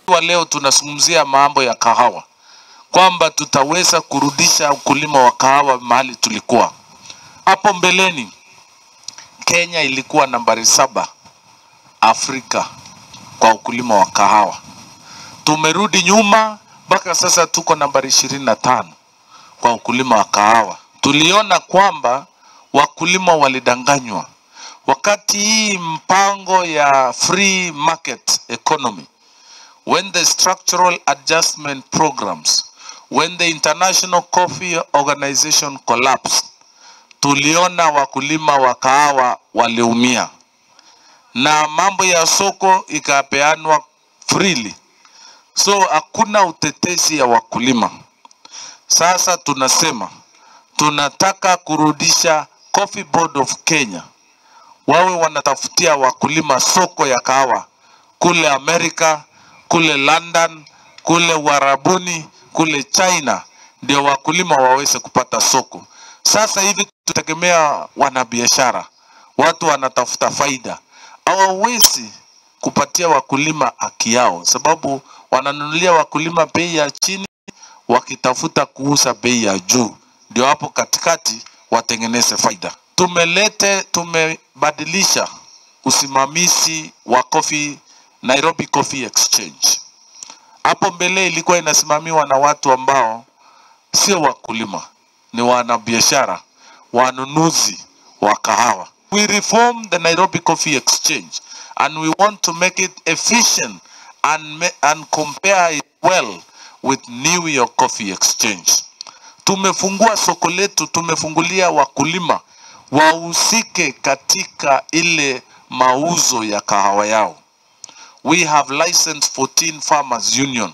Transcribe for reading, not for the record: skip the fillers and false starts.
Wa leo tunazungumzia mambo ya kahawa, kwamba tutaweza kurudisha ukulima wa kahawa mahali tulikuwa. Hapo mbeleni Kenya ilikuwa nambari 7 Afrika kwa ukulima wa kahawa. Tumerudi nyuma mpaka sasa tuko nambari 25 kwa ukulima wa kahawa. Tuliona kwamba wakulima walidanganywa wakati hii mpango ya free market economy, when the structural adjustment programs, when the International Coffee Organization collapsed, tuliona wakulima wa kahawa waliumia na mambo ya soko ikapeanwa freely. So hakuna utetezi ya wakulima. Sasa tunasema tunataka kurudisha Coffee Board of Kenya, wawe wanatafutia wakulima soko ya kahawa kule Amerika, kule London, kule Uarabuni, kule China, ndio wakulima waweze kupata soko. Sasa hivi tutegemea wanabiashara, watu wanatafuta faida, hawawezi kupatia wakulima haki yao, sababu wananunulia wakulima bei ya chini wakitafuta kuuza bei ya juu, ndio hapo katikati watengeneze faida. Tumebadilisha usimamizi wa coffee, Nairobi Coffee Exchange. Hapo mbele ilikuwa inasimamiwa na watu ambao sio wakulima, ni wanabiashara, wanunuzi wa kahawa. We reform the Nairobi Coffee Exchange and we want to make it efficient and compare it well with New York Coffee Exchange. Tumefungua soko letu, tumefungulia wakulima wahusike katika ile mauzo ya kahawa yao. We have licensed 14 farmers union.